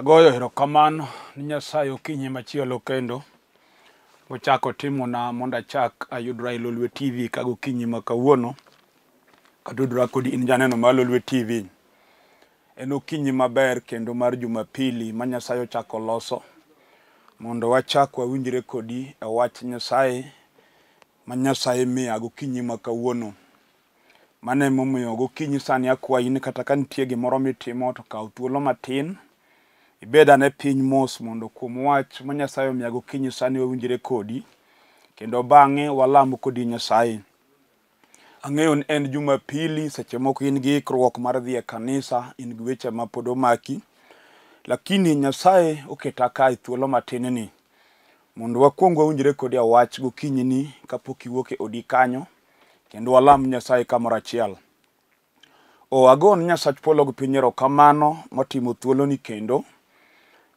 Agoyo erokamano ni Nyasaye okinyi machielo kendo ochako timona mondo achak ayudra e Lolwe TV ka gokinyi ma kawuono katudra kodi in janeno mar Lolwe TV. En okinyi maber kendo mar Jumapili ma Nyasaye ochako loso mondo wachak wawinjre kodi e wach Nyasaye ma Nyasaye miya gokinyi ma kawuono. Mano emomiyo gokinyi sani akwayi ni kata ka nitie gimoro mitimo to kaw thuolo matin ibed ane piny mos mondo kuom wach ma Nyasaye omiya gokinyi sani wawinjre kodi kendo bang'e walam kodi Nyasaye. Ang'eyo ni en Jumapili seche moko in gi ikruok mar dhi e kanisa, in gi weche ma pod omaki. Lakini Nyasaye oketa ka e thuolo matin ni mondo wakwong wawinjre kodi e wach gokinyi ni kapok iwuok e odi kanyo kendo walam Nyasaye kamoro achiel. O agone Nyasach polo gi piny erokamano motimo thuoloni kendo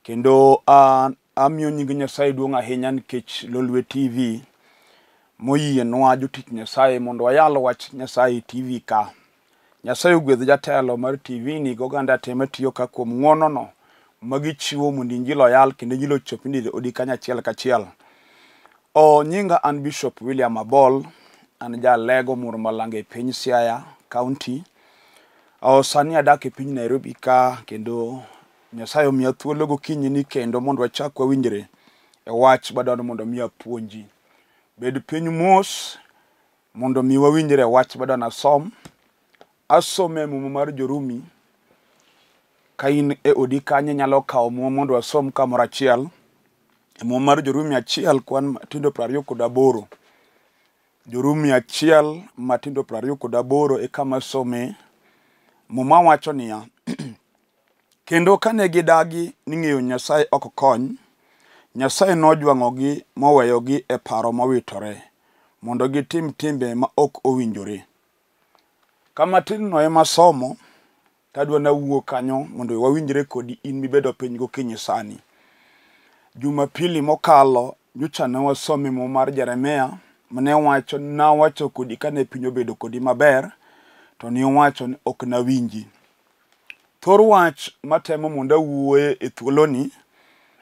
kendo amiyo nying Nyasaye duong' ahinya nikech Lolwe TV moyienwa jotich Nyasaye mondo wayal wach Nyasaye e TV ka. Nyasaye ogwedh jatelo mar TV ni gi oganda te matiyo ka kuom ng'uono no magichiwo mondo injili oyal kendo injili ochop ni odi kanyo achiel kachiel. O nyinga an Bishop William Abol, an jalego moro malanga e piny Siaya County. O sani adak e piny Nairobi ka kendo Nyasaye omiya thuolo gokinyi ni kendo mondo wachak wawinjre e wach madwaro mondo mi apuonji. Bed piny mos mondo mi wawinjre e wach madwa nasom. Asome e muma mar Jorumi. Ka in e odi kanyo inyalo kawo muma mondo wasom kamoro achiel. E muma mar Jorumi achiel kwan matindo 28. Jorumi achiel matindo 28 e kama asome. Muma wacho niya, kendo kane gidagi ni ng'eyo Nyasaye ok kony, Nyasaye nojwang'ogi moweyogi e paro mowitore mondo gitim timbe ma ok owinjore. Kama tin no ema somo, tadwa nawuo kanyo mondo wawinjre kodi in mibedo piny gokinyi sani. Jumapili mokalo nyocha ne wasomo e muma mar Jeremia mane wacho nawacho kodi kane piny obedo kodi maber to niwacho ni ok nawinji. Thor wach matemo mondo awuoye e thuoloni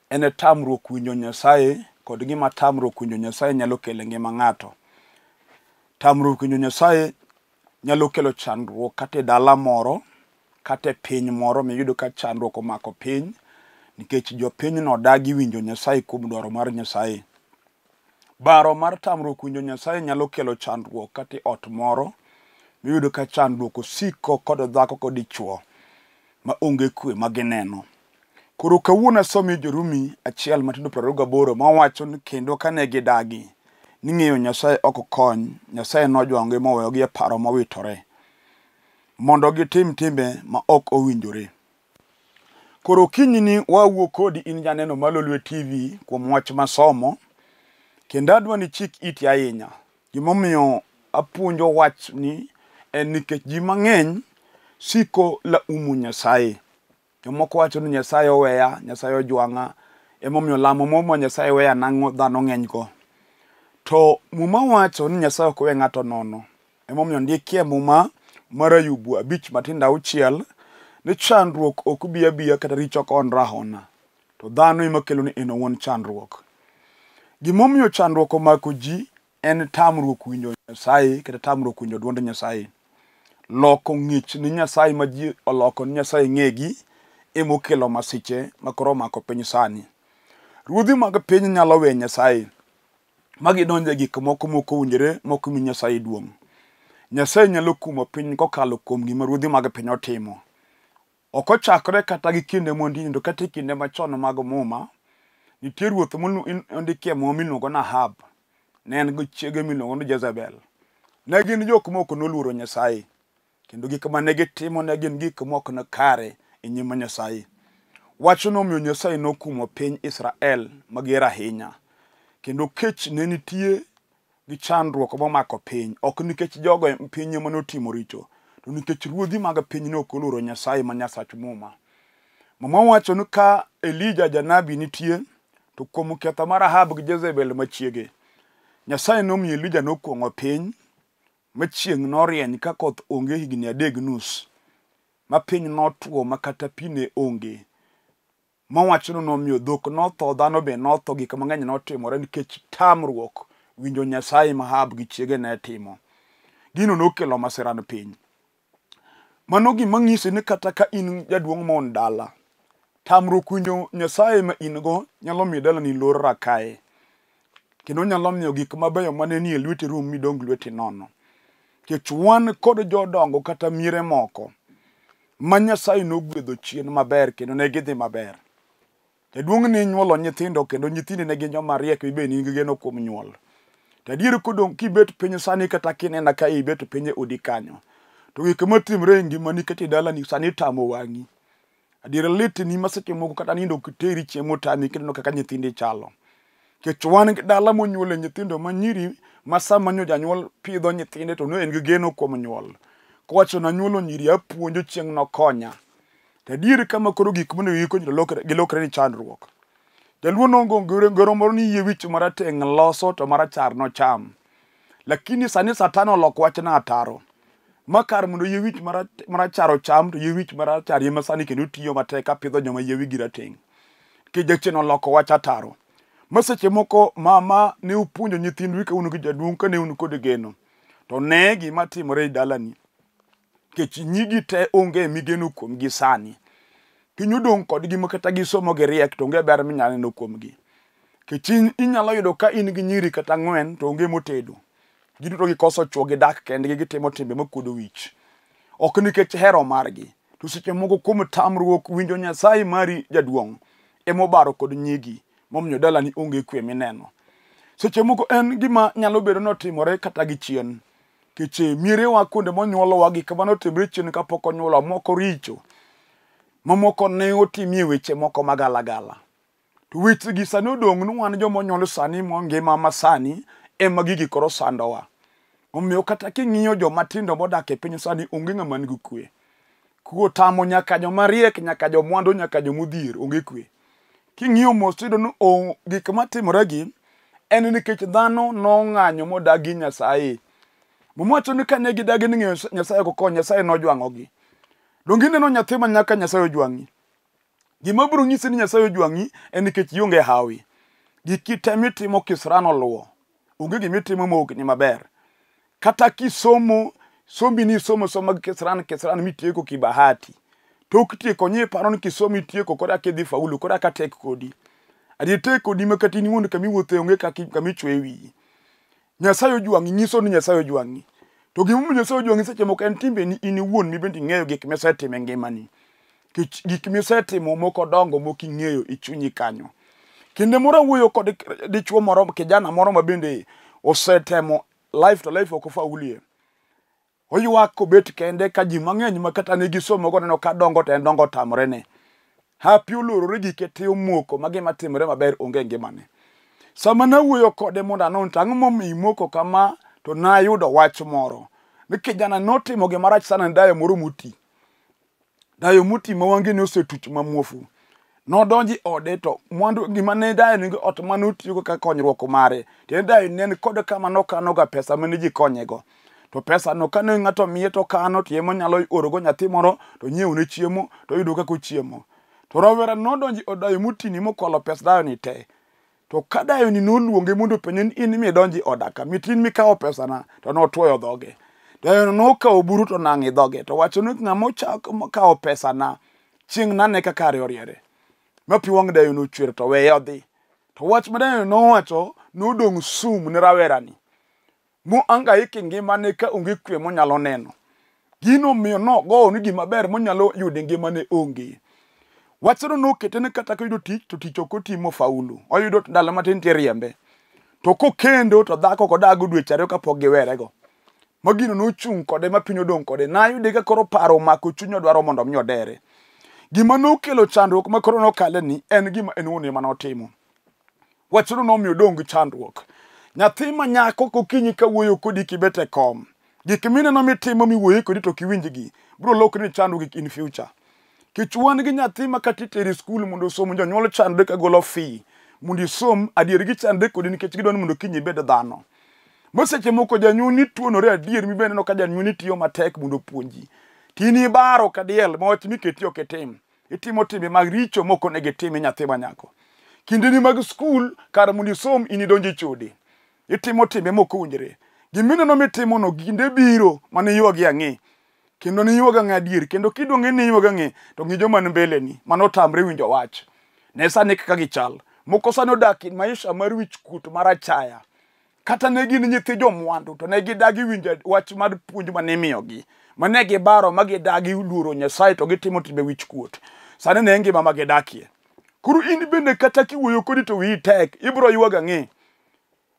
en tamruok winjo Nyasaye kod gima tamruok winjo Nyasaye nyalo kelo e ngima ng'ato. Tamruok winjo Nyasaye nyalo kelo chandruok kata e dala moro kata e piny moro miyudo ka chandruok omako piny nikech jopinyno odagi winjo Nyasaye kuom dwaro mar Nyasaye. Baro mar tamruok winjo Nyasaye nyalo kelo chandruok kata e ot moro miyudo ka chandruok osiko kod dhako kod dichuo ma onge kwe ma gineno. Koro kawuono asomi Jorumi achiel matindo 28 mawacho ni kendo kane gidagi ni ng'eyo Nyasaye ok kony, Nyasaye nojwang'ogi moweyogi e paro mowitore mondo gitim timbe ma ok owinjore. Koro okinyi ni wawuo kodi in janeno mar Lolwe TV kuom wach masomo kendo adwa ni ichik iti ahinya. Gimomiyo apuonjo wachni en nikech ji mang'eny siko laumo Nyasaye. Jomoko wacho ni Nyasaye oweya, Nyasaye ojwang'a, emomiyo lamo moro ma Nyasaye weya nang'o dhano ng'eny go. To muma wacho ni Nyasaye ok we ng'ato nono. Emomiyo ondikie muma mar Ayubu abich matindo auchiel ni chandruok ok bi abiya kata richo ok onre ahona. To dhano ema kelo ni en owuon chandruok. Gimomiyo chandruok omako ji en tamruok winjo Nyasaye kata tamruok winjo duond Nyasaye. Loko ng'ich ni Nyasaye ma ji oloko ni Nyasaye ng'egi emokelo masiche ma koro omako piny sani. Ruodhi mag piny nyalo weyo Nyasaye ma gidonjo e gik moko mok owinjore mok mi Nyasaye duong'. Nyasaye nyalo kumo piny kokalo kuom gima ruodhi mag piny otimo. Ok ochakre kata gi kinde mondino kata e kinde machon mag muma, nitie ruoth mondikie muma miluongo ni Ahab. Ne en gi chiege miluongo ni Jezebel. Ne gin jok mok noluoro Nyasaye kendo gik mane gitimo ne gin gik mok kare e nyim Nyasaye. Wachno nomiyo Nyasaye nokumo piny Israel mager ahinya. Kendo kech ne nitie gi chandruok momako piny. Ok nikech jogo e piny ema notimo richo, to nikech ruodhi mag piny ne ok oluoro Nyasaye ma Nyasach muma. Muma wacho ni ka Elija janabi nitie, to kuom ketho mar Ahab gi Jezebel machiege, Nyasaye nomiyo Elija nokuong'o piny ma chieng' norieny ka koth onge higni adek gi nus, ma piny notwo ma kata pi ne onge. Ma wachno nomiyo dhok notho, dhano be notho, gik mang'eny notimore nikech tamruok winjo Nyasaye ma Ahab gi chiege ne timo. Gino nokelo masira ne piny. Mano gima nyisi ni kata ka in jaduong' mon dala, tamruok winjo Nyasaye ma in go nyalo miyo dalani lor rakae. Kendo nyalo miyo gik mabeyo mane nie lweti rum midong' lweti nono. Nikech wan kod jodongo kata miere moko ma Nyasaye nogwedho chien maber kendo ne gidhi maber. Jaduong' ne nyuolo nyithindo kendo nyithindi ne gin joma riek mibe in gi geno kuom nyuol. To adier kodong' kibet piny sani kata kinena ka ibet piny e odi kanyo, to gik matimore e ngimani kata e dalani sani tamo wang'i. Adier litni ma seche moko kata nindo ok teri chiemo tami kineno kaka nyithindi chalo. Nikech wan gi dala monyuole nyithindo ma nyiri ma sama nyo janyuol pidho nyithinde to ne en gi geno kuom nyuol. Kowacho nanyuolo nyiri apuonjo chieng' nokonya. To adier kama koro gik monego gikony to gilokre ni chandruok. Jaluo nogo ngero moro ni yie wich marateng' loso to marachar nocham. Lakini sani Satan oloko wachno ataro. Ma kar mondo yie wich marachar ocham to yie wich marachar ema sani kendo tiyo matek ka pidho joma yie wigi rateng'. Nikech jachien oloko wach ataro. Ma seche moko mama ne upuonjo nyithindu ka un gi jaduong' kane un kod geno. To ne gima timore e dalani. Nikech nyigi te onge migeno kuomgi sani. Piny odong' kodgi ma kata gisomo giriek to onge ber minyalo neno kuomgi. Nikech inyalo yudo ka in gi nyiri kata ang'wen to onge motedo. Giduto gikoso chwo gidak kendgi gitimo timbe makuodo wich. Ok nikech hero margi, to seche moko kuom tamruok winjo Nyasaye mari jaduong' emobaro kod nyigi momiyo dalani onge kwe mineno. Seche moko en gima nyalo bedo ni otimore kata gi chien. Nikech mierewa kuonde monyuolowa gik manotimre chien kapok onyuolwa moko richo. Mamoko ne otimie weche moko magalagala. To weche gi sani odong' ni wan joma onyuol sani mangima masani ema gigi koro sandowa. Omiyo kata king'iyo joma tindo modak e piny sani onge ng'ama nigi kwe. Kwe otamo nyaka joma riek, nyaka jomwandu, nyaka jomodhier onge kwe. King'iyo mos tiyudo ni gik matimore gi en nikech dhano nong'anyo modagi Nyasaye. Muma wacho ni kane gidagi ni ng'eyo Nyasaye ok okony, Nyasaye nojwang'ogi. Donge ineno nyathi ma nyaka Nyasaye ojwang'i? Gima biro nyisi ni Nyasaye ojwang'i en nikech ionge hawi. Giki te mitimo kisran oluwo. Onge gimitimo ma ok ni maber. Kata kisomo, sombi ni isomo soma gi kisran kisran mitieko kibahati. Tok tieko nyi paro ni kisomo itieko koro eka idhi faulu, koro eka tek kodi. Adier tek kodi ma kata in iwuon kama iwuothe onge kama ichwe wiyi. Nyasaye ojwang'i nyiso ni Nyasaye ojwang'i. To gimomiyo Nyasaye ojwang'i seche moko en timbeni in iwuon mibende ing'eyo gik misetimo e ngimani. Nikech gik misetimo moko dongo mok ing'eyo e chunyi kanyo. Kinde moro awuoyo kod dichuo moro, kijana moro ma bende osetemo life to life ok ofaulie. Oywak kobet kende ka ji mang'eny ma kata ne gisomo go neno ka dongo to en dongo otamore ne. Hapi olorore gike te omoko ma gima timore maber onge e ngimane. Sama nawuoyo kode mondo anon to ang'o momiyo imoko kama to nayudo wach moro. Ni kijana notimo gima rach sana ne dayo moro moti. Dayo moti ma wange ne osetuch ma muofu. Nodonjo e ode to mwandu gima ne dayo nigo ot mane otiyogo kaka konyruok mare. Tiende dayo ne en kod kama nokanoga pesa mane ji konyego. To pesa no kane ng'ato miye to okano to ema onyalo orogo nyathi moro to nyiewone chiemo to oyudo kaka ochiemo. To rawera nodonjo e od dayo motini mokwalo pes dayo ni te. To ka dayo ni noluonge mondo openje ni in midonjo e oda ka, mit in mikawo pesana, to notwoyo dhoge. Dayo no nokawo buru to onang'o e dhoge to owacho ni ng'ama ochako kawo pesana chieng' nane ka kare oriere. Ma pi wang' dayo no ochwer to weye odhi. To wach ma dayo nowacho nodong' sum ne rawerani. Mohangaika e ngimane ka onge kwe monyalo neno. Gino miyo nogowo ni gima ber monyalo yudo e ngimane onge. Wachno nokete ni kata koyudo tich to tich ok otimo faulu. Oyudo ndalo matin tiriembe. To kokendo to dhako ok odag dweche ariyo kapok giwerego. Ma gino nochung' kode ma piny odong' kode. Nayude ka koro paro omako chunye odwaro mondo mi odere. Gima nokelo chandruok ma koro nokale ni en gima en owuon ema notimo. Wachno nomiyo odong' gi chandruok. Nyathi ma nyako kokinyi kawuoyo kodi kibet e kom. Gik mineno mitimo miwuoye kodi to ok iwinjgi biro lokre ni chandruok in future. Kech wan gi nyathi ma kata itere e skul mondo osom jonyuol chandre ka golo fee mondo isom adier gichandre kodi nikech gidwaro ni mondo kiny ibed dhano. Ma seche moko janyuolni tuonore adier mibe ineno ka janyuolni tiyo matek mondo opuonji. To in ibaro ka diel ma wach miketi ok itim. Itimo timbe mag richo mok onego itim nyathi ma nyako. Kindeni mag skul kar mondo isom in idonjo e chode. Itimo timbe mok owinjore. Gimineno mitimono kinde biro mane iywagi ang'e. Kendo niywag ang'e adier. Kendo kidwa ng'e ni iywag ang'e to ng'i joma ni mbeleni mane otamre winjo wach. Ne sani kaka gichal. Moko sani odak e maisha mar wich kuot mar achaya. Kata ne gin nyithi jomwandu to ne gidagi winjo wach mar puonj mane imiyogi. Mane gibaro ma gidagi luoro Nyasaye to gitimo timbe wich kuot. Sani ne ngima ma gidakie. Koro in bende kata kiwuoyo kodi to wiyi tek, ibiro ywago ang'e.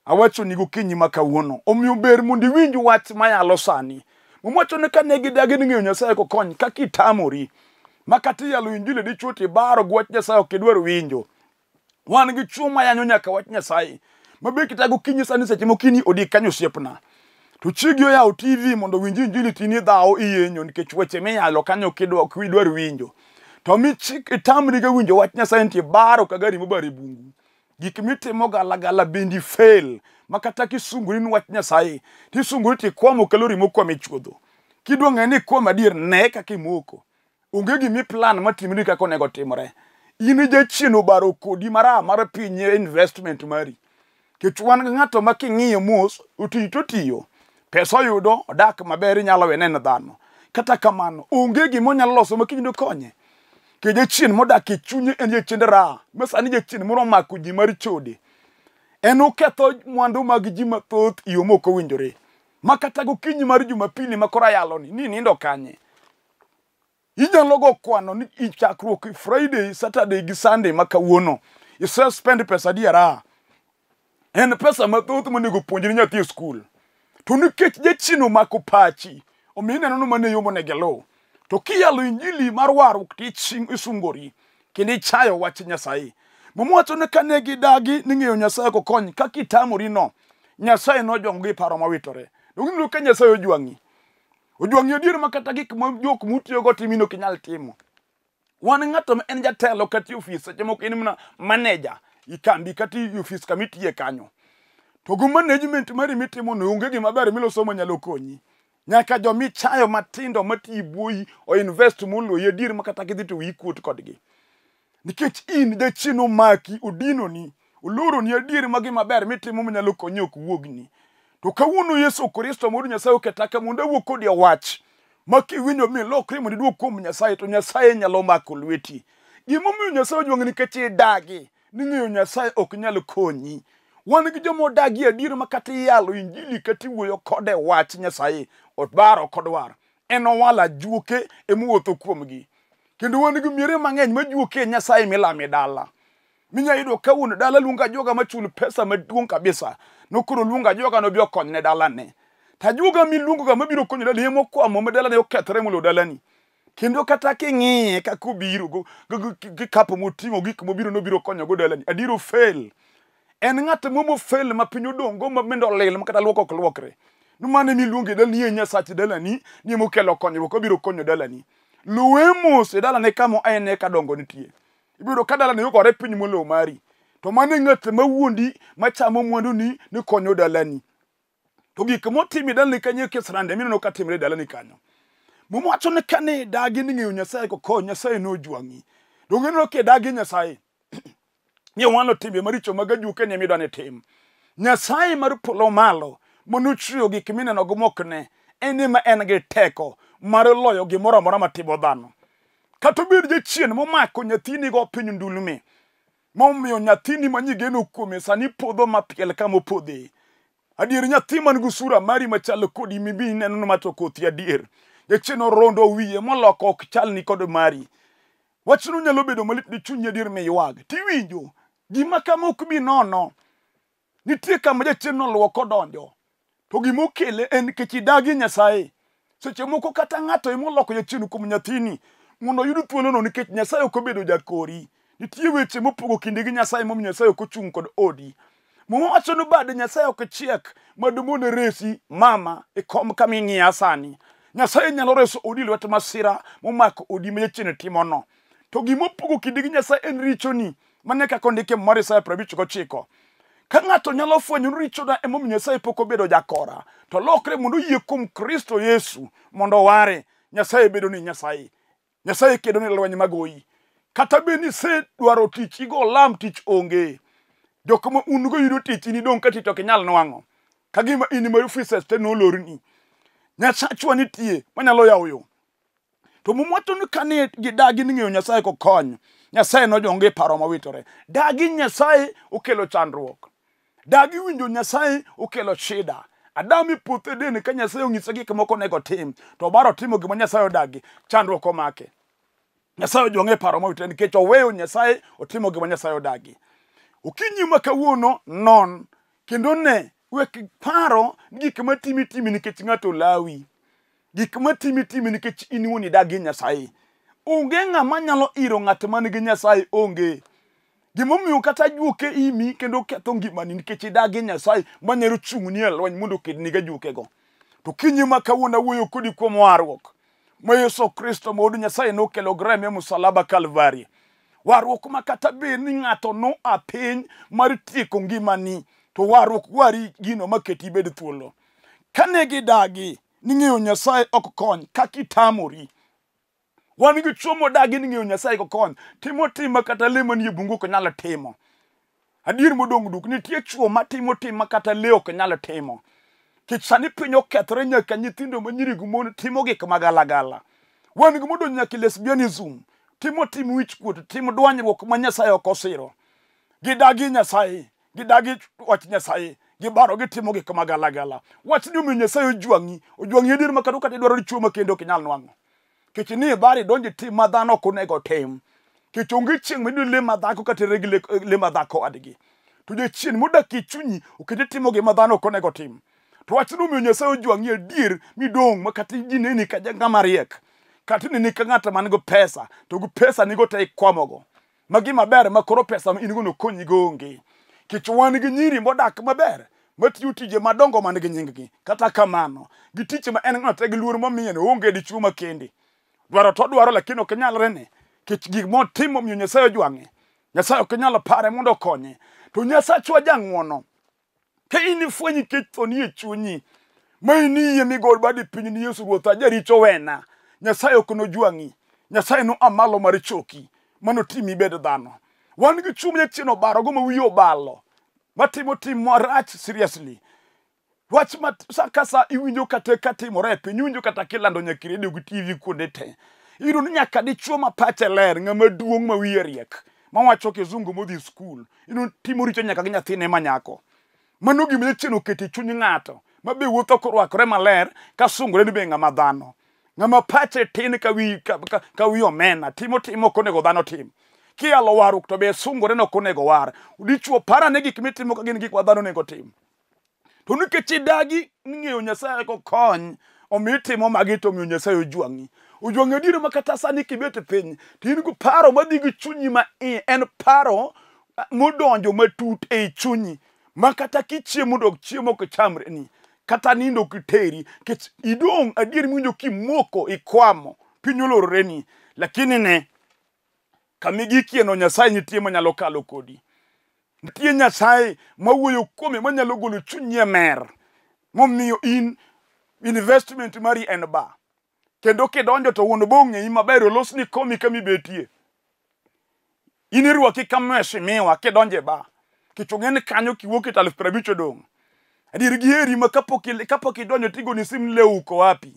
Awachoni gokinyi ma kawuono. Omiyo ber mondo iwinj wach mayalo sani. Muma wacho ni kane gidagi ni ng'eyo Nyasaye kokony, kaka itamori. Ma kata iyalo injili dichuo to ibaro gi wach Nyasaye ok idwar winjo. Wan gi chuo mayanyo nyaka wach Nyasaye. Ma be kata gokinyi sani seche moko ini odi kanyo osiepna. To chiegi oyawo TV mondo owinj injili to in idhawo iyenyo nikech weche miyalo kanyo ok idwar winjo. To mi chik itamri ga winjo wach Nyasaye nitie baro ka gari mobaro e bungu. Gik mitimo gala gala bendi fail. Ma kata kisungori ni wach Nyasaye, tisungori tikwamo ka lori mokwamo e chuodho. Kidwa ng'e ni ikwamo adier, ne kaka imoko. Onge gimi plan matimri kaka onego timre. In jachien obaro kodi mara mar piny e investment mari. Nikech wan gi ng'ato ma king'iyo mos, oti to otiyo. Pesa oyudo, odak maber inyalo wene en dhano. Kata kamano, onge gima onyalo loso ma kiny dokonye. Nikech jachien modak e chunye en jachiend raha. Ma sani jachien moro omako ji mar chode. En oketho mwandu mag ji mathoth e yo mok owinjore. Ma kata gokinyi mar Jumapili ma koro ayaloni, ni nindo kanye? Inyalo go kwano ni chakruok Friday, Saturday gi Sunday ma kawuono. Ise spend pesa adi e raha? En pesa mathoth monego puonjri nyathi e skul. To nikech jachien omako pachi, omiyo ineno ni mano e yo monego iluw. To kiyalo injili mar warruok to isungori kendo ichayo wach Nyasaye. Muma wacho ni kane gidagi ni ng'eyo Nyasaye ok okony, kaka itamori no, Nyasaye nojwang'ogi e paro mowitore. Donge ineno ka Nyasaye ojwang'i? Ojwang'i adier ma kata gik ma jok mutiyogo timo in ok inyal timo. Wan ng'ato ma en jatelo kata e ofis, seche moko in mana manager i kambi kata i ofis kama itiye kanyo. To go management mari mitimo no onge gima ber miloso manyalo konyi. Nyaka joma ichayo matindo matiyo e bwoyi o invest moloyi adier ma kata gidhi to wiyi kuot kodgi. Nikech in jachien omaki, odinoni, oloroni adier ma gima ber mitimo manyalo konyi ok wuogni. To kawuono Yesu Kristo mondo Nyasaye oketa ka mondo awuo kodi e wach ma kiwinjo mi ilokri mondo iduog kuom Nyasaye to Nyasaye nyalo mako lweti. Gimomiyo Nyasaye ojwang'i nikech idagi ni ng'eyo Nyasaye ok nyal konyi. Wan gi joma odagi adier ma kata iyalo injili kata iwuoyo kode wach Nyasaye odwar ok odwar. En owalo ajuoke emowuotho kuomgi. Kendo wan gi miere mang'eny ma juoke Nyasaye milamo e dala. Minya yudo ka wuon dala luongo ajuoga machul pesa maduong' kabisa. Nokoro luongo ajuoga nobi okonyne dalane. To ajuoga miluongo ga mabiro konyo dalani ema okwamo ma dalane okethre moloyo dalani. Kendo kata king'iye kaka obiro gi kapo moting'o gik mobiro nobiro konyogo dalani, adier ofail. En ng'at mo fail ma piny odong' go ma bende olil ma kata luok ok luokre. No mano ema iluongo e dalani e Nyasach dalani ni ema okelo konyruok obiro konyo dalani. Luwe mos e dalane kama en ka dongo nitie. Ibiro ka dalani ogore piny moloyo mari. To mano e ng'at mawuondi machamo mwanduni ni konyo dalani. To gik motimo e dalani kanyo e kisrande mineno ka timre e dalani kanyo. Muma wacho ni kane idagi ni ng'eyo Nyasaye kokony, Nyasaye nojwang'i. Donge ineno ka idagi Nyasaye? Ni walo timbe maricho mag ajuoke ni midwa ni tim. Nyasaye mar polo malo manochweyo gik mineno go mokne en ema en gi teko mar loyo gimoro amora matimo dhano. Kata obed jachien momako nyathini go piny ndulme momiyo nyathini ma nyigeno kuome sani podho mapiel kama opodhe. Adier nyathi man gi sura mari machalo kodi mibi ineno ni mato kothi adier. Jachien orondo wiye moloko ok chal ni kod mari. Wachno nyalo bedo malit ne chunyi adier miywag. Tiwinjo gima kama ok bi nono. Nitie kama jachien noluwo kodonjo. To gima okele en nikech idagi Nyasaye. Seche moko kata ng'ato ema oloko jachien kuom nyathini mondo oyud thuolono nikech Nyasaye ok obedo jakori. Nitie weche mopogo kinde gi Nyasaye momiyo Nyasaye ok ochung' kod odi. Muma wacho ni bad Nyasaye ok chiek madumone resi mama e kom kama ing'iya sani. Nyasaye nyalo reso odi lwet masira momako odi ma jachien timono. To gima opogo kindi gi Nyasaye en richoni. Mano e kaka ondiki e Muma mar Isaya 59. Ka ng'ato nyalo fwenyo ni richona emomiyo Nyasaye pok obedo jakora, to lokre mondo oyie kuom Kristo Yesu mondo oware. Nyasaye bedo ni Nyasaye. Nyasaye kedo ni lweny magoyi. Kata bed ni isedwaro tich igo lam tich onge. Jok ma un go yudo tich in idong' ka tich ok inyal nwang'o. Ka gima in ma offices te nolorni. Nyasachwa nitie manyalo yawo yo. To Muma wacho ni kane gidagi ni ng'eyo Nyasaye kokony, Nyasaye nojwang'ogi e paro mowitore. Dagi Nyasaye okelo chandruok. Dagi winjo Nyasaye okelo shida. Adam e puoth Eden ka Nyasaye onyise gik moko onego otim, to obaro otimo gima Nyasaye odagi, chandruok omake. Nyasaye ojwang'e e paro mowitore nikech oweyo Nyasaye otimo gima Nyasaye odagi. Okinyi ma kawuono non kendo ne wek paro ni gik matimi timi nikech ng'ato olawi. Gik matimi timi nikech in iwuon idagi Nyasaye. Onge ng'ama nyalo iro ng'at man gi Nyasaye onge. Gimomiyo kata ajuoke imi kendo ketho ngimani nikech idagi Nyasaye manyalo chung'ni e lweny mondo okedni gi ajuokego. To kinyi ma kawuono awuoyo kodi kuom warruok ma Yesu Kristo ma wuod Nyasaye nokelo gi reme e musalaba Kalvari. Warruok ma kata bed ni ng'ato noa piny mar tieko ngimani, to warruok wari gino maketi ibed thuolo. Kane gidagi ni ng'eyo Nyasaye ok kony, kaka itamori. Wan gi chwo modagi ni ng'eyo Nyasaye ok kony, timo tim ma kata le manie bungu ok nyal timo. Adier modong' duk, nitie chwo matimo tim ma kata le ok nyal timo. Nikech sani piny okethore nyaka nyithindo ma nyiri gi mon timo gik magalagala. Wan gi modonjo nyaka e lesbianism, timo tim wichkuot, tim dwanyruok ma Nyasaye ok osiro. Gidagi Nyasaye, gidagi wach Nyasaye, gibaro gitimo gik magalagala. Wachni omiyo Nyasaye ojwang'i, ojwang'i adier ma kata kata idwaro dichwo ma kendo ok inyal nwang'o. Nikech ni ibaro idonjo e tim ma dhano ok onego otim. Nikech onge chieng' ma idhi le ma dhako kata terre gi le ma dhako wadgi. To jachien modak e chunyi oketi timo gima dhano ok onego otim. To wachno omiyo Nyasaye ojwang'i adier midong' ma kata ji neni ka ng'ama riek. Kata ineni ka ng'at man gi pesa to gi pesa nigo te ikwamogo. Ma gima ber ma koro pesa ma in go no konyi go onge. Nikech wan gi nyiri modak maber matiyo tije madongo man gi nying gi. Kata kamano, gi tich ma en ng'ato gi luor momiye no onge dichuo ma kende. Dwaro to dwaro lakini ok nyalre ne. Nikech gik motimo omiyo Nyasaye ojwang'e. Nyasaye ok nyal pare mondo okonye. To Nyasachwa jang'uono. Ka in ifwenyo nikech tho nie chunyi, ma in iyie migol badi piny ni Yesu Ruoth jaricho wena, Nyasaye ok nojwang'i. Nyasaye no amalo mar choki, mano timi ibed dhano. Wan gi chuny jachien obarogo ma wiye obalo, matimo tim marach seriously. Wach ma sa ka sa iwinjo kata katimore e piny, iwinjo kata kilando nyaka e redio gi TV kuonde te. Iyudo ni nyaka dichuo ma pache ler, ng'ama duong' ma wiye riek, mawacho kizungu modhi skul, iyudo ni timo richo nyaka gi nyathine ma nyako. Mano gima jachien oketo e chuny ng'ato, ma be wuotho korwakore maler, kasungore ni be ng'ama dhano. Ng'ama pache tin ka wi ka wi omena, timo tim ok onego dhano tim. Kiyalo warruok to be sungore ni ok onego war. Dichuo par ane gik mitimo ka gin gik ma dhano onego tim. To nikech idagi ng'eyo Nyasaye kokony, omiyo itimo magi to omiyo Nyasaye ojwang'i. Ojwang'i adier ma kata sani kibet e piny, to in gi paro madhi gi chunyi ma iye, en paro modonjo matut ei chunyi, ma kata kichiemo to chiemo ok chamreni, kata nindo ok teri, nikech idong' adier miwinjo kimoko, ikwamo, piny olororeni. Lakini ne, kama igikieno Nyasaye nitie manyalo kalo kodi. Nitie Nyasaye mawuoyo kuome manyalo golo chunyi e mer, momiyo in investment mari en ba. Kendo kidonjo to wuon bo ong'eyi maber, olosni komi kama ibetie. In irwaki ka mheshimiwa kidonjo e ba. Nikech ong'e ni kanyo kiwuok to 50,000 odong'. Adier giheri ma kapok idonjo tigoni sim ni leo uko wapi.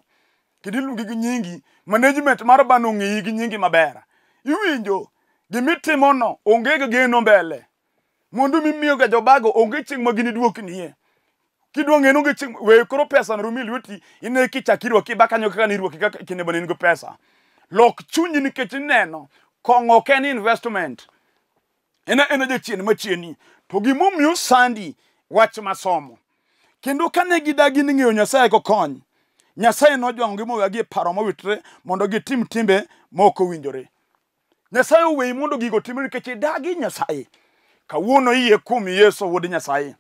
Kendo iluongi gi nyingi, management mar bano ong'eyi gi nyingi maber. Iwinjo, gimitimono onge gi geno mbele. Mwandu mimiyoga jobago onge chieng' ma giniduoknie. Kidwa ng'e ni onge chieng' we koro pesa no rum e lweti, ine kichak irwaki ba kanyo kaka nirwaki kaka kinde mane in gi pesa. Lok chunyi nikech ineno kong'o ok en investment. En ena jachien machieni. To gimomiyo osandi wach masomo. Kendo kane gidagi ni ng'eyo Nyasaye kokony, Nyasaye nojwang'ogi mowegi e paro mowitre mondo gitim timbe ma ok owinjore. Nyasaye oweyi mondo gigo otimre nikech idagi Nyasaye. Kawuono iyie kuom Yesu wuod Nyasaye.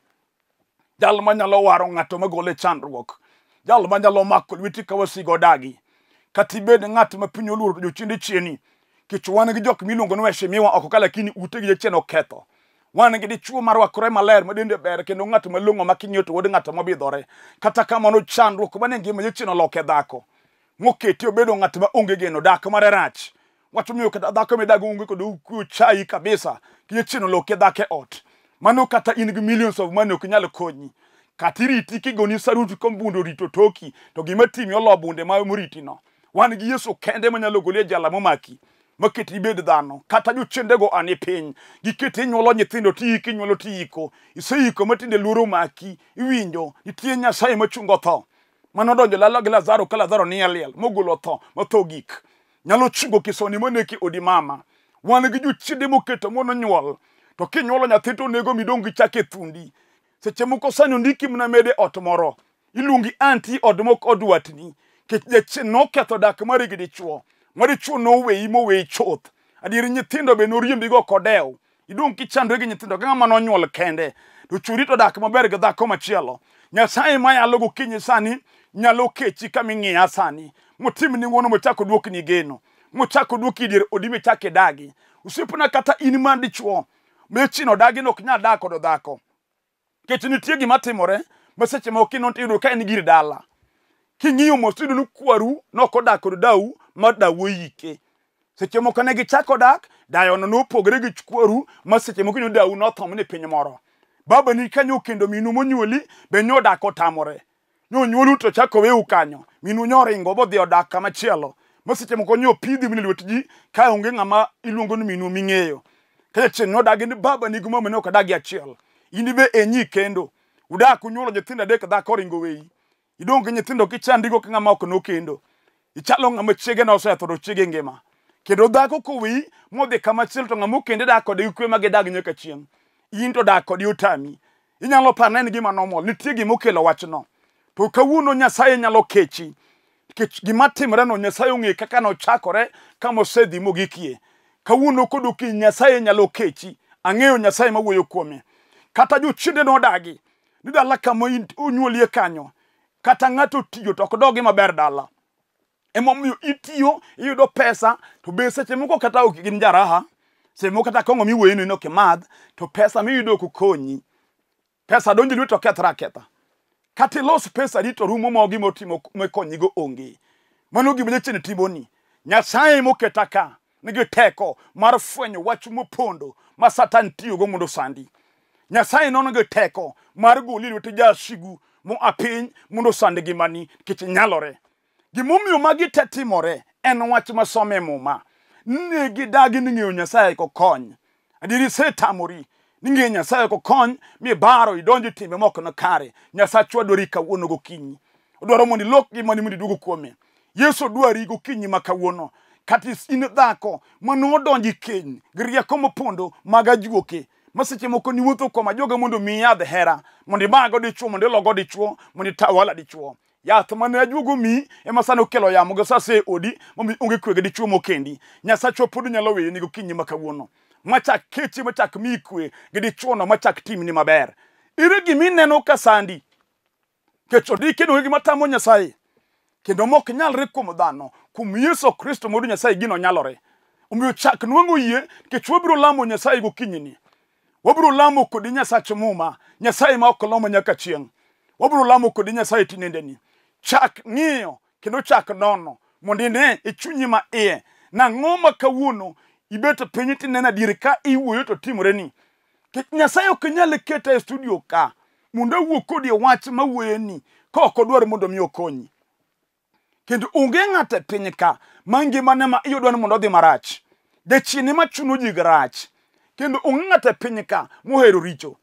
Jal manyalo waro ng'ato magole chandruok. Jal manyalo mako lweti ka wasigu odagi. Kata ibed ng'at ma piny oluoro to jochiende chieni. Nikech wan gi jok miluongo ni waheshimiwa oko ka lakini utegi jachien oketho. Wan gi dichuo marwakore maler ma dende ber kendo ng'at malong'o ma king'iyo to wuod ng'at mobidhore. Kata kamano chandruok mane ngima jachien oloke dhako. Mokete obedo ng'at ma onge geno, dak mare rach. Wach omiyo kata dhako midago onge kod kwe ochayi kabisa. Jachien oloki dhako e ot. Mano kata in gi millions of money ok nyal konyi. Kata iriti kigoni saruti kombunde orito toki to gima timi olo bunde ma moriti no. Wan gi Yesu kende manyalo goli e jala momaki maketi ibed dhano. Kata jochiendego ani piny. Giketi inyuolo nyithindo tiyiko inyuolo tiyiko. Iseiko matinde luoro maki. Iwinjo nitie Nyasaye machungo tho. Mano donjo lalo gi Lazaro ka Lazaro ni e liel mogolo tho ma tho gik. Nyalo chungo kisoni moneki odi mama. Wan gi jochiende moketo mono nyuol. To kinyuolo nyathi to onego midong' gi chak e thundi. Seche moko sani ondiki mana mede ot moro. Iluongi anti od mok od watni. Kech jachien noketho dak mari gi dichuo. Ma dichuo noweyi moweyi chuth. Adieri nyithindo be noriembigo ok odew. Idong' kichandori gi nyithindo ka ng'ama nonyuol kende. To chwori to dak maber gi dhako machielo. Nyasaye mayalo gokinyi sani nyalo kechi kama ing'iya sani. Motimni ng'uono mochak oduokni geno. Mochak oduoki e dier odi michak idagi. Osiepna kata in man dichuo ma jachien odagi ni ok nyal dak kod dhako. Nikech nitie gima timore ma seche moko kinono tiyudo ka en gir dala. King'iyo mos tiyudo ni kwaru nokodak kod dau ma dau oike. Seche moko ne gichako dak, dayono nopogore gi kwaru ma seche moko ineno dau notho ni piny moro. Babani kanyo okendo minu monyuoli be nyodak otamore. Nonyuolu to chako oweu kanyo. Minu nyoringo bodhi odak kama chielo. Ma seche moko nyopidhi mana e lwet ji ka onge ng'ama iluongo ni minu ming'eyo. Ka jachien nodagi ni babani gi mamani ok odagi achiel. In be enyi kendo. Udak unyuolo nyithindo adek dhako oringo oweyi. Idong' gi nyithindo kichandrigo ka ng'ama ok nokendo. Ichalo ng'ama chiege nosetho to chiege ngima. Kendo dhako koweyi modhi kama chielo to ng'ama okende dak kode gi kwe ma gidag nyaka chieng'. In to dak kode otami. Inyalo paro ni en gima normal. Nitie gima okelo wachno. To kawuono Nyasaye nyalo kechi. Nikech gima timore no Nyasaye ong'eyo kaka nochakore kama osedhi mogikie. Kawuono kod okinyi Nyasaye nyalo kechi. Ang'eyo Nyasaye mawuoyo kuome. Kata jochiende nodagi ni dala kama onyuolie kanyo. Kata ng'ato otiyo to ok dogi maber dala. Emomiyo itiyo iyudo pesa to be seche moko kata ok gin jaraha. Seche moko kata kong'o miwuoyeni ni ok imadh to pesa miyudo ok konyi. Pesa donjo e lweti to kethre aketha. Kata ilos pesani to rumo ma gima otimo mokonyigo onge. Mano gima jachien timoni. Nyasaye moketa ka nigi teko mar fwenyo wach mopondo ma Satan tiyogo mondo osandi. Nyasaye no nigi teko mar goli e lwet jasigu moa piny mondo osand ngimani nikech nyalore. Gimomiyo magi te timore en wach masomo e muma. Ne gidagi ni ng'eyo Nyasaye ok kony. Adieri isetamori ni ng'eyo Nyasaye ok kony mibaro idonjo e timbe mok nikare. Nyasachwa dwari kawuono gokinyi. Odwaro mondo ilok ngimani mondo iduog kuome. Yesu dwari gokinyi ma kawuono. Kata in dhako manodonjo e keny gi rieko mopondo mag ajuoke ma seche moko niwuotho kuom ajuoga mondo omiyi yadh hera mondo imago dichuo mondo ilogo dichuo mondo itawala dichuo. Yath mane ajuoga omiyi ema sani okelo yamo gi sase e odi momiyo onge kwe gi dichuo mokendi. Nyasachwa pod nyalo weyoni gokinyi ma kawuono. Machak kechi machak miyi kwe gi dichuo no machak timni maber. Ere gima ineno ka sandi? Nikech ondiki ni onge gima tamo Nyasaye. Kendo mok nyalre kuom dhano. Kuom Yesu Kristo mondo Nyasaye gino nyalore. Omiyo chak nwang'o yie nikech wabiro lamo Nyasaye gokinyi ni. Wabiro lamo kodi Nyasach muma. Nyasaye ma ok lomo nyaka chieng'. Wabiro lamo kodi Nyasaye tinendeni. Chak ng'iyo kendo chak nono mondo ine e chunyi ma iye nang'o ma kawuono ibet piny tineno adier ka iwuoyo to timoreni. Nyasaye ok nyal keta e studio ka mondo awuo kodi e wach mawuoyeni ka ok odwar mondo mi okonyi. Kendo onge ng'ato e piny ka ma ngimane ma iye odwa ni mondo odhi marach. Jachien ema chuno ji gi rach. Kendo onge ng'ato e piny ka mohero richo.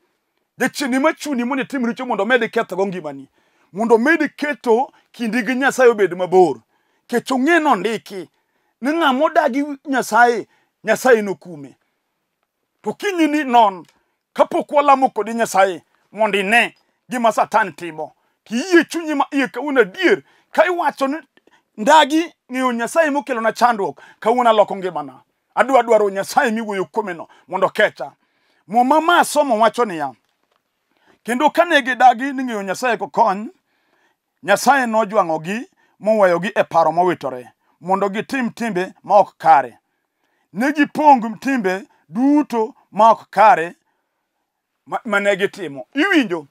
Jachien ema chuni mondo itim richo mondo omed kethogo ngimani. Mondo omed keto kindi gi Nyasaye obed mabor. Nikech ong'e nondiki ni ng'ama odagi Nyasaye, Nyasaye nokume. To kinyi ni non kapok walamo kodi Nyasaye mondo ine gima Satan timo. Tiyie chunyi ma iye kawuono adier ka iwacho ni ndagi ng'eyo Nyasaye mokelona chandruok kawuono aloko ngimana. Adwa dwaro Nyasaye miwuoyo kuomeno mondo okecha. Muma ma asomo wacho niya, kendo kane gidagi ni ng'eyo Nyasaye ok kony, Nyasaye nojwang'ogi moweyogi e paro mowitore mondo gitim timbe ma ok kare. Ne gipong' timbe duto ma ok kare mane gitimo. Iwinjo?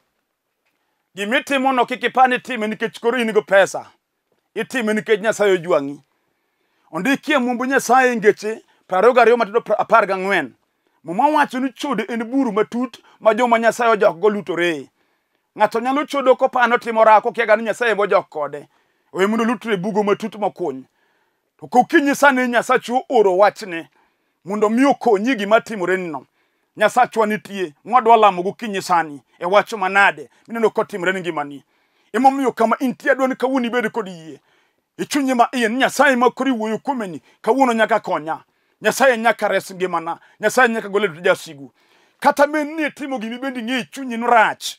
Gimitimono kik ipar ni itime nikech koro in gi pesa. Itime nikech Nyasaye ojwang'i. Ondikie Mumb Nyasaye ngeche 22 matindo 14. Muma wacho ni chode en buru matut ma joma Nyasaye ojok go lutore. Ng'ato nyalo chodo kopano timo rako kia ni Nyasaye mojok kode. Owe mondo lutre bugo matut mokuny. To kokinyi sani Nyasachu oro wachne mondo mi okonyi gima timore nino. Nyasachwa nitie, mwadwa lamo gokinyi sani e wach manade mineno kotimore ni ngimani. Emomiyo kama intie adwa ni kawuono ibed kod yie. E chunyi ma iye ni Nyasaye ma koro iwuoyo kuomeni kawuono nyaka konya. Nyasaye nyaka res ngimana. Nyasaye nyaka gol e lwet jasigu. Kata bed ni itimo gima bende ing'eyo e chunyi ni rach.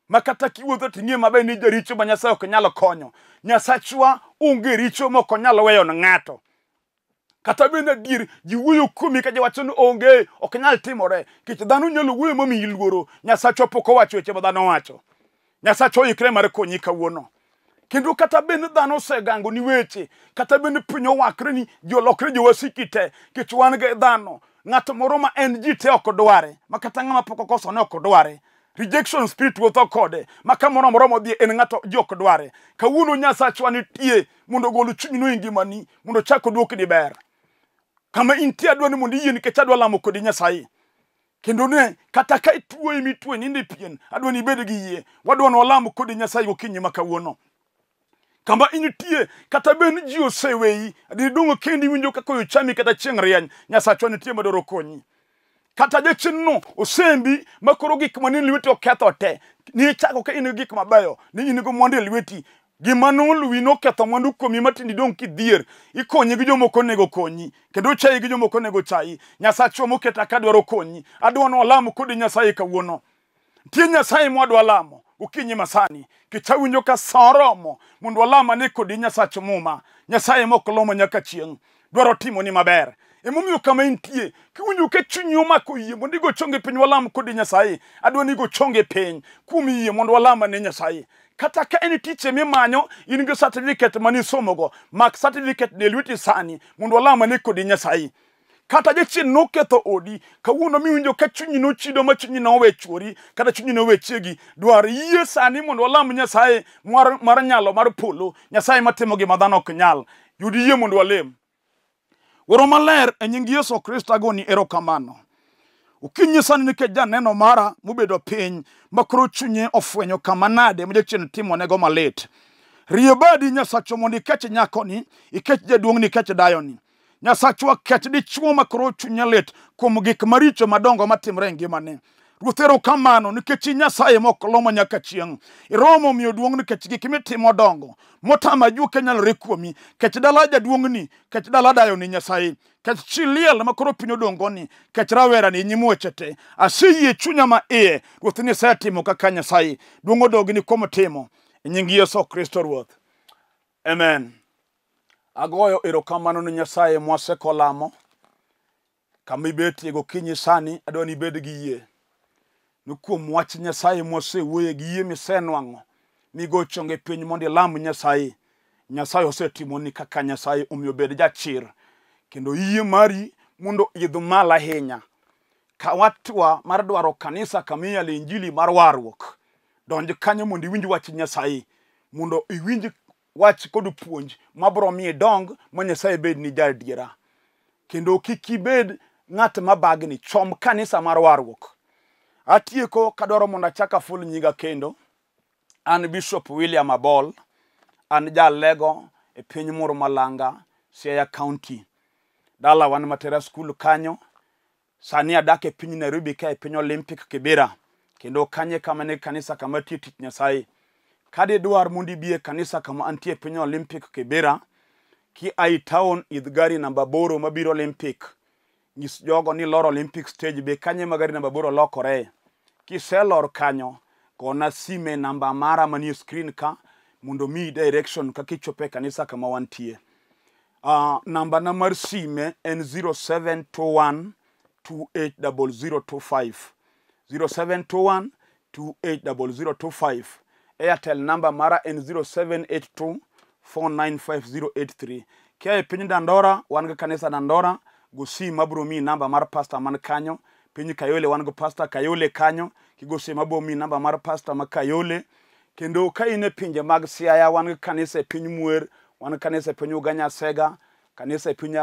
Ma kata kiwuotho to ing'eyo maber ni jaricho ma Nyasaye ok nyal konyo. Nyasachwa onge richo ma ok onyal weyo ne ng'ato. Kata bed adier ji wuoyo kuomi ka giwacho ni onge ok nyal timore. Nikech dhano nyalo wuoyo mamiyi luoro. Nyasachwa pok owacho weche ma dhano wacho. Nyasachwa oikre mar konyi kawuono. Kendo kata bed ni dhano osegango ni weche, kata bed ni piny owakre ni ji olokre jowasiki te, nikech wan gi dhano, ng'at moro ma en ji te ok dware, ma kata ng'ama pok okosone ok dware. Rejection spirit wuotho kode, ma kamoro amora modhiye en ng'ato ji ok dware. Kawuono Nyasachwa nitie mondo ogol chunyno e ngimani, mondo ochak oduokni ber. Kama intie adwa ni mondo iyie nikech adwa lamo kodi Nyasaye. Kendo ne, kata ka ituo emituo nindo e pien, adwa ni ibed gi yie. Wadwa ni walam kodi Nyasaye gokinyi ma kawuono. Kama intie, kata bed ni ji oseweyi, adier idong'o kendi iwinjo ka koyo chami kata chieng' rieny, Nyasachwa nitie madwaro konyi. Kata jachien no osembi ma koro gik manie lweti oketho te. Nichako ka in gi gik mabeyo, ni in gi mwandu e lweti. Gima noluwi noketho mwandu kuomi ma tinde idong' kidhier. Ikonyi gi jomoko onego konyi, kendo ochayi gi jomoko onego chayi. Nyasachwa moketa ka dwaro konyi. Adwa ni walam kodi Nyasaye kawuono. Nitie Nyasaye mwadwa lamo okinyi masani. Nikech awinjo ka sa oromo mondo walam ane kodi Nyasach Muma. Nyasaye mok lomo nyaka chieng'. Dwaro timoni maber. Emomiyo kama intie, kiwinjo ka chunyi omako yie mondo igo chonge piny walam kodi Nyasaye. Adwa ni igo chonge piny kuom yie mondo walam ane Nyasaye. Kata ka en tich emimanyo, in gi certificate manisomogo, mak certificate ne lweti sani mondo walam ane kodi Nyasaye. Kata jachien noketho odi, kawuono miwinjo ka chunyi nochido ma chunyi nowe chuori, kata chunyi nowe chiegi, dwar yie sani mondo walam Nyasaye mar nyalo mar polo, Nyasaye matimo gima dhano ok nyal. Yud yie mondo walem. Wuoro maler, e nying Yesu Kristo agoni erokamano. Okinyi sani nikech janeno mara mobedo piny ma koro chunye ofwenyo kama nade ma jachien timonego malit. Rie badi Nyasachwa mondo ikech nyakoni, ikech jaduong'ni, ikech dayoni. Nyasachwa kech dichuo ma koro chunye lit kuom gik maricho madongo matimore e ngimane. Ruoth erokamano nikech in Nyasaye mok lomo nyaka chieng'. Iromo miyo duong' nikech gik mitimo dongo. Motamo ajuoke nyalore kuomi. Kech dala jaduong'ni, kech dala dayoni Nyasaye. Kech chi liel ma koro piny odong'oni, kech rawerani nyim weche te. Aseyie chunya ma iye, Ruoth ni isetimo kaka Nyasaye. Duong' odogni kuom timo. E nying Yesu Kristo Ruoth. Amen. Agoyo erokamano ne Nyasaye mwasekolamo. Kama ibetie gokinyi sani, adwa ni ibed gi yie. Ni kuom wach Nyasaye mwasewuoye gi yie misenwang'o, migo chonge piny mondo ilam Nyasaye. Nyasaye osetimoni kaka Nyasaye, omiyo bed jachir. Kendo yie mari mondo idh malo ahinya. Kaw hatua mar dwaro kanisa kama iyale injili mar warruok. Donj kanyo mondo iwinj wach Nyasaye, mondo iwinj wach kod puonj mabiro miyo idong ma Nyasaye bed ni jaadiera. Kendo kik ibed ng'at ma bagni, chom kanisa mar warruok. Atieko kadwaro mondo achak aful nyinga kendo. An Bishop William Abol, an jalego e piny Moro Malanga, Siaya County. Dala wan Matera School kanyo. Sani adak e piny Nairobi ka e piny Olympic Kibera. Kendo kanye kama ne kanisa kama tiyo tich Nyasaye. Kadidwar mondo ibi e kanisa kama antie e piny Olympic Kibera, ki ai town idh gari namba 8 mabiro Olympic. Nyis jogo ni lor Olympic stage be kanye ma gari namba 8 lokore. Kiselor kanyo, gona sime namba mara manie screen ka mondo miyi direction kaka ichopo e kanisa kama wantie. Namba na mar sime en 0721 280025. 0721 280025. Airtel namba mara en 0782 495083. Kia e piny Dandora, wan gi kanisa Dandora, go sim abiro miyi namba mar pastor man kanyo. Piny Kayole wan gi pastor Kayole kanyo, kigo sim abiro miyi namba mar pastor ma Kayole. Kendo ka in e pinje mag Siaya, wan gi kanisa e piny Mwer, wan gi kanisa e piny Ugenya Sega, kanisa e piny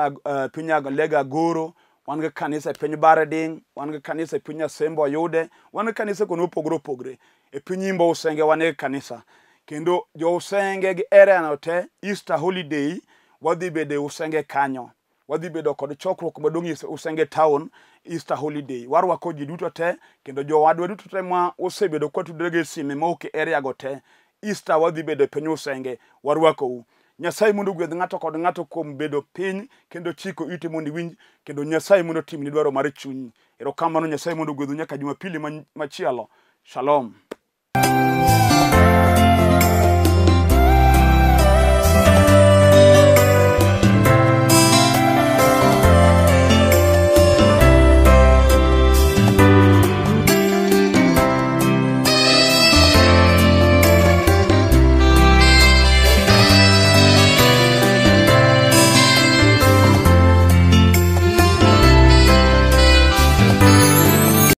piny Lega Agoro, wan gi kanisa e piny Bareding, wan gi kanisa e piny Asembo Oyude, wan gi kanisa kuonde mopogore opogore. E piny Imbo Usenge wan gi kanisa. Kendo jo Usenge gi area no te, Easter holiday, wadhi bedo e Usenge kanyo. Wadhi bedo kod chokruok maduong' e Usenge town Easter holiday. Warwako ji duto te, kendo jowadwa duto te ma osebedo kwatudore gi sime ma ok e area go te. Easter wadhi bedo e piny Usenge, warwakou. Nyasaye mondo ogwedh ng'ato kod ng'ato kuom bedo piny kendo chiko ite mondo iwinj kendo Nyasaye mondo otimni dwaro mar chunyi. Erokamano Nyasaye mondo ogwedhu nyaka Jumapili machielo. Shalom.